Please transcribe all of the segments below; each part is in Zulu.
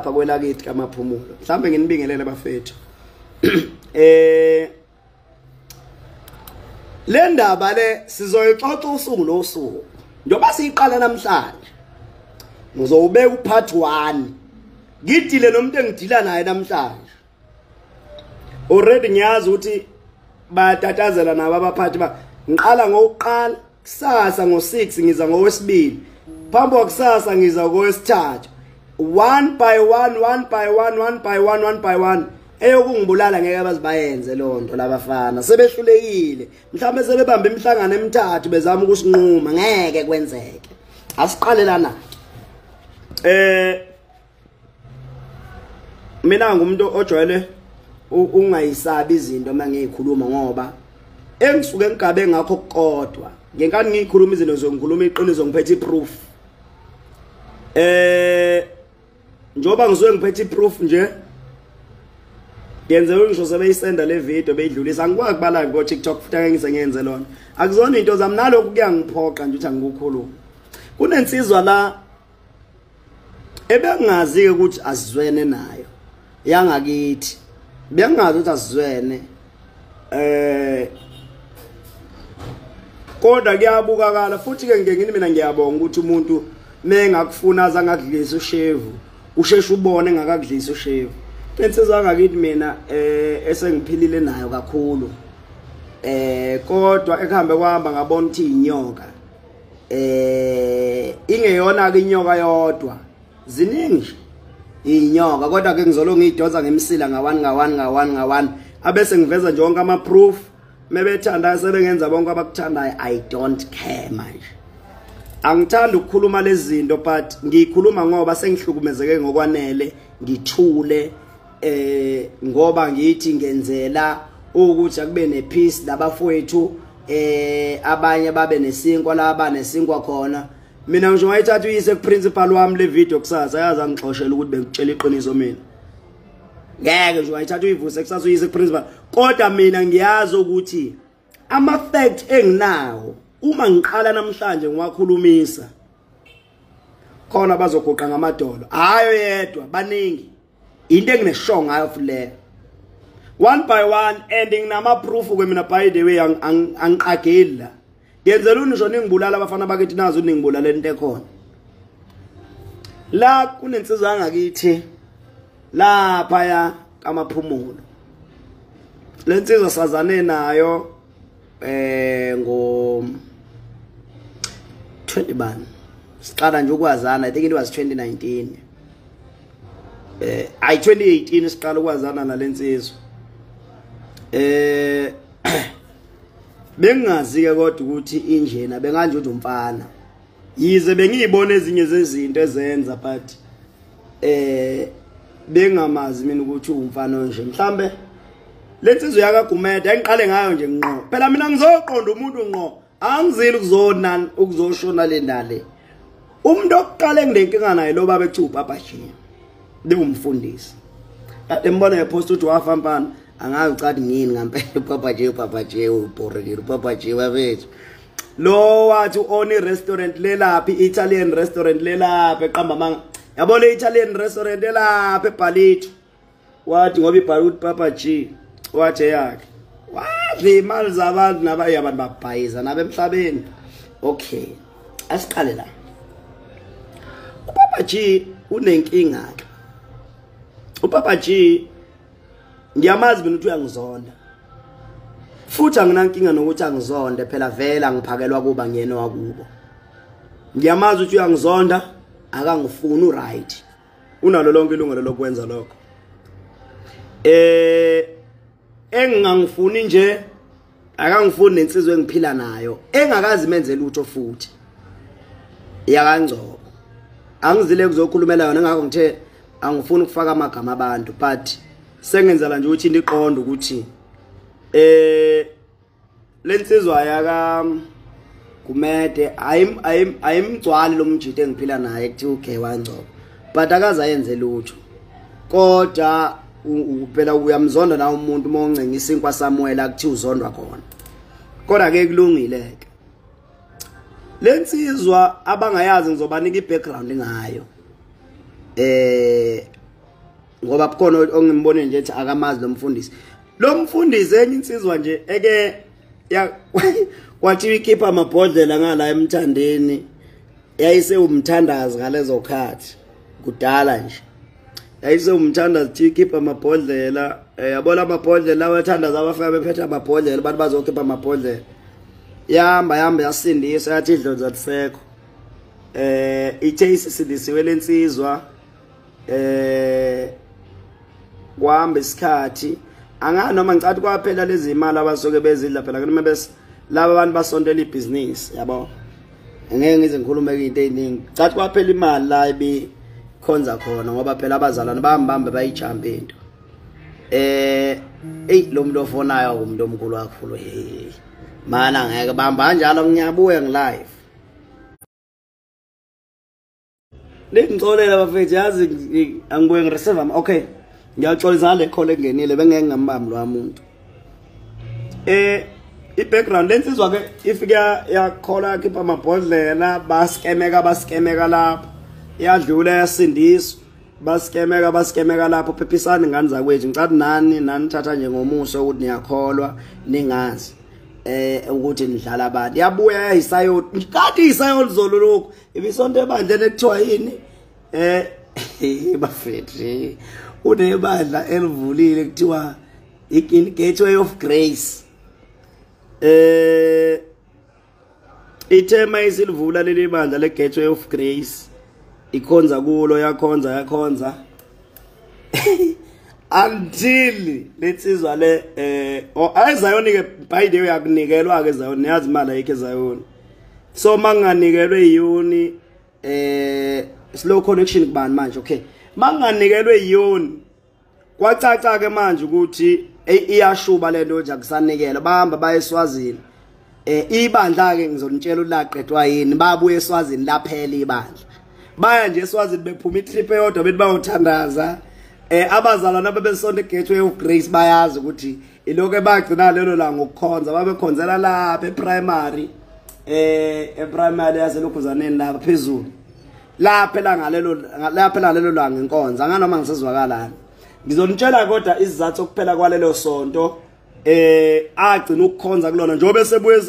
Lapha kwelakithi kaMaphumulo, mhlambe nginibingelele bafethu. Le ndaba le sizoyixoxa usuku nosuku. Njengoba siyiqala namhlanje, ngizowubeka upart 1. Ngidile nomuntu engidila naye namhlanje. Already ngiyazi ukuthi bayatatazela nabo abaphathi ba. Ngiqala ngokuqala kusasa ngo6, ngiza ngowesibili. Phambi kwakusasa ngiza ngowesithathu. One by one, one by one, one by one, one by one. Eyokungibulala ngeke bazibayenze lonto labafana. Sebehlulekile. Mhlawumbe sebebamba imihlangano emithathu bezama ukusinquma, ngeke kwenzeke. Asiqale lana. Mina ngumuntu ojwayele ungayisabi izinto mangiyikhuluma, ngoba engisuke ngigabe ngakho kodwa ngenkani ngiyikhuluma izinto zongikhuluma iqiniso, ngiphethe iproof. Njoba ngisuke ngiphethe iproof nje, ngenze ngisho sebeyisenda le video beyidlulisa, angikwazi kuba live ko TikTok futhi angeke ngize ngenze lona. Akuzona into zami, nalokhu kuyangiphoqa nje ukuthi angikukhuluma. Kunensizwa la ebengazi ukuthi asizwene nayo yangakithi, bengazi ukuthi asizwene, kodwa kuyabukakala futhi ke ngeke ngini. Mina ngiyabonga ukuthi umuntu mengakufuna azangakudlisa ushevu, usheshe ubone engakakudlisa ushevu. Insizwa yangakithi mina esengiphilile nayo kakhulu, kodwa ekuhambe kwahamba ngabona ukuthi inyoka, ingeyona ke inyoka yodwa, ziningi inyoka, kodwa ke ngizolo ngiyidonsa ngemsila nga1 nga1 nga1 nga1, abese ngiveza nje wonke ama proof. Mebethanda sebengenza bonke abakuthandayo, I don't care. Manje angithandi ukukhuluma lezi zinto, but ngiyikhuluma ngoba sengihlukumezeke ngokwanele. Ngithule ngoba ngithi ngenzela ukuthi akube nepeace labafowethu, abanye babe nesinkwa la abanesinkwa khona. Mina ngisho ngayithatha uyise ku principal wami le video kusasa, ayazi angixoshela ukuthi bengikutshela iqiniso. Mina ngeke nje wayithatha uyivuse kusasa uyise ku principal, kodwa mina ngiyazi ukuthi ama fact enginawo uma ngiqala namhlanje ngiwakhulumisa khona bazoguqa ngamadolo. Hayo yedwa, baningi. Into engineshow ngayo futhi leyo, one by one, and nginama proof ke mina. By the way, angiqageli la, ngenzela unisho ningibulala abafana bakithi, nazo ningibulala into ekhona la. Kunensizwa yangakithi lapha ya kaMaphumulo. Lensizwa sazane nayo ngo 20 bani, siqala nje ukwazana, I think it was 2019, ay 2018 siqala ukwazana nalensizwa. Bengingazi ke kodwa ukuthi injena, benganje ukuthi umfana, yize bengiyibona ezinye zezinto ezenza, but bengamazi mina ukuthi umfana onje. Mhlambe lensizwa yakaGumede engiqale ngayo nje ngqo, phela mina ngizoqonda umuntu ngqo, angizili ukuzona ukuzoshona le ndale. Umuntu oqale nginenkinga naye lo baba ekuthiwa uPapa G, bewumfundisi, kade mbona ngepost ukuthi wafa mfana, angazi ucathi ngini ngempela. uPapa G, uPapa G ubhorekile, uPapa G bafethu lo wathi u-own restaurant lelaphi, Italian restaurant lelaphi, eqamba manga yabo, le Italian restaurant elapha eBhalitho. Wathi ngoba ibhala ukuthi Papa G, wathi yakhe, wadla imali zabantu nabaye abantu babhayiza nabe emhlabeni. Okay, asiqale la. uPapa G unenkinga ke. uPapa G ngiyamazi mina ukuthi uyangizonda, futhi anginankinga nokuthi angizonde, phela vele angiphakelwa kuba ngiyena wakubo. Ngiyamazi ukuthi uyangizonda, akangifuni, uright, unalo lonke ilungelo lokwenza lokho. Engingangifuni nje, akangifuni nensizwe engiphila nayo engakazi menze lutho futhi yakaNgcobo. Angizile kuzokhulumela yona, ngakho ngithe angifuni ukufaka amagama abantu, but sengenzela nje ukuthi into ukuthi lensizwa yaka Gumede ayimgcwali lo mjito engiphila naye kuthiwa uGe waNgcobo, but akaze ayenze lutho. Kodwa phela uyamzonda na umuntu uma uncenga isinkwa Samuel akuthiwa uzondwa khona. Kodwa ke kulungile ke. Lensizwa abangayazi ngizobanika ibackground ngayo. Ngoba kukhona ongimbone nje ethi akamazi lo mfundisi. Lo mfundisi enye insizwa nje eke kwathi ikhipha amabhodlela ngala emthandeni, yayise umthandazi ngalezo khathi kudala nje. Yayise umthandazi thi ikhipha amabhodlela, yabona amabhodlela abathandaza abafika bephethe amabhodlela, abantu bazokhipha amabhodlela. Yahamba yahamba yasindiswa, yathi idlozi alisekho. Ithe isindisiwe lensizwa, kwahamba isikhathi anga noma ngicathi kwaphela lezi imali abasuke bezidla phela noma bese laba abantu basontela ibhizinisi, yabo. Ngeke ngize ngikhulume into eziningi. Cathi kwaphela imali la ebikhonza khona ngoba phela abazalwane bambambe bayijamba into. Ey lo muntu ofonayo umuntu omkhulu kakhulu, hey. Mana ngeke bamba kanjalo, ngiyabuya ngilive. Ningixolela bafethu, yazi angibuye ngireceive. Okay, ngiyaxolisa le call engenile, bengeke ngambambi lo muntu. I-background lensizwa ke ifike yakhola yakhipha amabhodlela, baskemeka lapho, yadlula yasindiswa, baskemeka lapho. Phephisani ngani zakwethu, ngicathi nani nanithatha nje ngomuso ukuthi niyakholwa ningazi ukuthi nidlala abantu. Yabuya yayisayo kade iyisayo lizolo lokho ibisonto ebandleni ekuthiwa yini, bafethu unebandla elivulile kuthiwa i-Gateway of Grace. Ithema isilivula leli bandla le Gateway of Grace, ikhonza kulo, yakhonza until letsizwa le ayizayoni ke, by the way akunikelwa ke Zayoni, niyazi imali ayikho eZayoni. So manganikelwe iyoni slow connection kubani manje? Okay, manganikelwe iyoni kwacaca ke manje ukuthi iyashuba lento nje, akusanikela. Bahamba baye eSwazini, ibandla ke ngizonitshela ulaqedwa yini, babuye eSwazini laphela ibandla. Baya nje eSwazini bephuma itrip eyodwa bethi bayothandaza. Abazalwana abebesonto eGateway of Grace bayazi ukuthi iloko ebagcina lelo la ngokukhonza, babekhonzela lapha eprimary, eprimary yaselokhuzaneni lapha phezulu. Laphela ngalelo langa inkonzo, anganoma ngisezwakalani. Ngizonitshela kodwa isizathu sokuphela kwalelo sonto agcina ukukhonza kulona, njengoba esebuye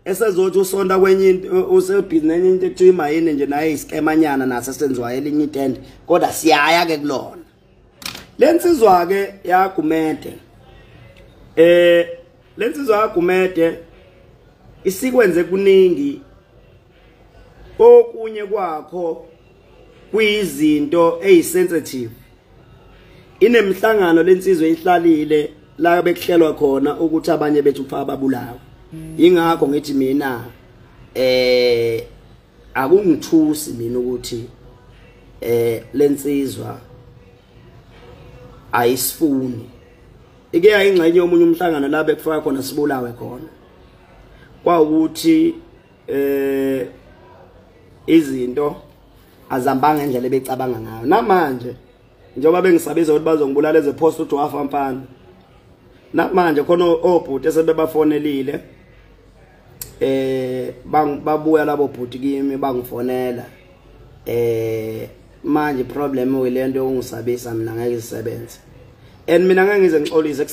esezothi usonta kwenye into, usebhizi nenye into ekuthiwa imayini nje, naye iskemanyana naso senziwa elinye itende, kodwa siyaya ke kulona. Lensizwa ke yaGumede, lensizwa yaGumede isikwenze kuningi, okunye kwakho kuyizinto ezisensitive. Inemhlangano lensizwe ihlalile la bekuhlelwa khona ukuthi abanye bethu kufa babulawe. Ingakho ngithi mina akungithusi mina ukuthi lensizwa ayisifuni. Ike yayingxenye yomunye umhlangano la bekufaka khona sibulawe khona. Kwawukuthi izinto azambanga ngendlela ebecabanga ngayo. Namanje njengoba bengisabiza ukuthi bazongibulala eze post uthi wafa mfana. Namanje khona obhuti esebebafonelile, babuya labo bhuti kimi bangifonela. Manje problem uyilento yokungisabisa mina ngeke isebenze. And mina ngeke ngize ngixolise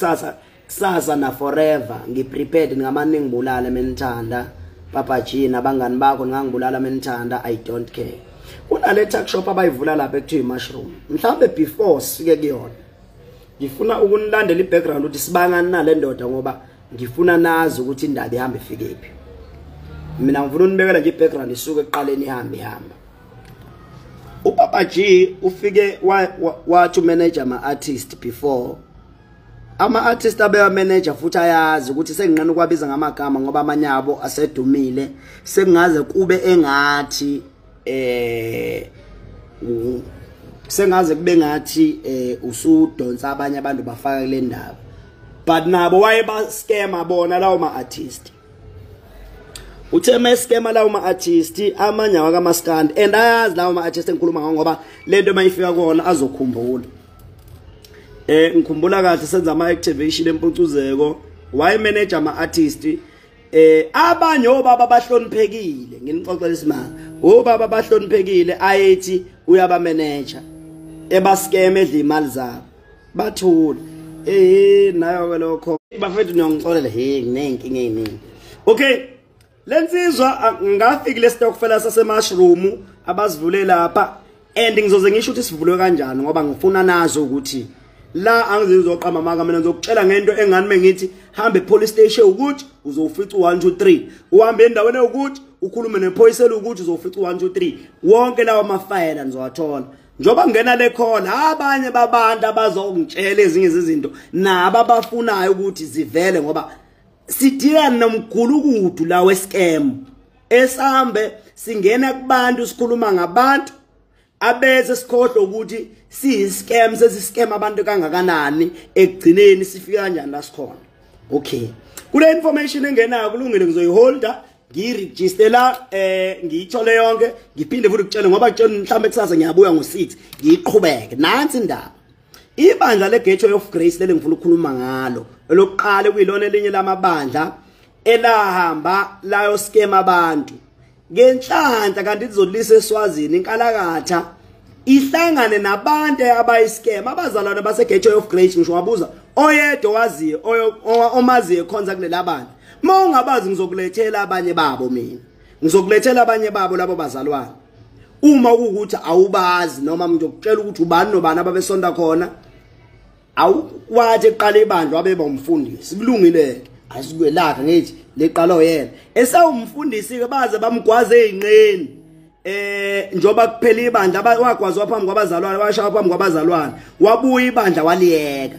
kusasa na forever ngi prepared, ngamane ngibulala menithanda Papa G nabangani bakho, ngangibulala menithanda, I don't care. Kunale tuck shop abayivula lapha ekuthiwa mushroom. Mhlawumbe before sifike kuyona ngifuna ukunilandela ibackground ukuthi sibangani nale ndoda, ngoba ngifuna nazi ukuthi indaba ihamba ifike phi. Mina ngifuna unibekela nje ibackground isuke ekuqaleni ihambe ihamba. uPapa G ufike wathi manager ama artist before. Ama artist abewa manager futhi ayazi ukuthi senginqena ukwabiza ngamagama ngoba amanye abo asedumile, sengaze kube engathi sengaze kube ngathi usudonsa abanye abantu bafaka kule ndaba, but nabo wayeba scammer bona lawo ma artist. Uthe ma scammer lawo ma artist amanye awakamaskandi, and ayazi lawo ma artist engikhuluma ngawo ngoba lento mayifika kona azokhumbula. Ngikhumbula kahle senza ama activation empucuzeko, waye manager ama artist. Abanye obaba bahloniphekile, nginixoxela isimanga, obaba bahloniphekile ayethi uyaba manager. Ebaskeme edla imali zabo. Bathula. Nayo ke lokho. Bafethu niyongixolela hey nginenkinga eziningi. Okay. Lensizwa ngafiki lesitokfela sase mushroom abasivule lapha and ngizoze ngisho ukuthi sivulwe kanjani ngoba ngifuna nazo ukuthi la angizoqamba amanga mina ngizokutshela ngento engani mengithi hambe police station ukuthi uzofica 1 2 3 uhambe endaweni ukuthi ukhulume nephoyisa ukuthi uzofica 1 2 3 wonke lawa amafayela nizowathola njoba ngena le call abanye babantu abazongitshela ezinye izinto nabo abafunayo ukuthi zivele ngoba sidila nomgulukudu la wescam esambe singena kubantu sikhuluma ngabantu abeze sikhohle ukuthi siyiscam sesiscam abantu kangakanani ekugcineni sifika kanjani la sikhona. Okay, kule information engenayo kulungile ngizoyiholda ngiyiregister ngiyithole yonke ngiphinde futhi kutshele ngoba kutshela mhlawumbe kusasa ngiyabuya ngo6 ngiyiqhubeke. Nansi indaba, ibandla leGateway of Grace leli ngifuna ukukhuluma ngalo elokuqala kuyilona elinye lamabandla elahamba layo scam abantu ngenhlanhla kanti izolisa eSwazini inkalakatha ihlangane nabantu abayiscam abazalwane base Gateway of Grace. Ngisho wabuza oyedwa waziyo omaziyo khonza kulela bandla, mawungabazi ngizokulethela abanye babo, mina ngizokulethela abanye babo labo bazalwane uma kuukuthi awubazi noma ngizokutshela ukuthi ubani nobani ababesonta khona. Awukwathi eqala ibandla wabeba umfundisi kulungile asikwelakha ngithi leqala yena esawumfundisi ke baze bamgwaze ezinqeni njoba kuphela ibandla wagwazwa phambi kwabazalwane washaya phambi kwabazalwane wabuya ibandla waliyeka.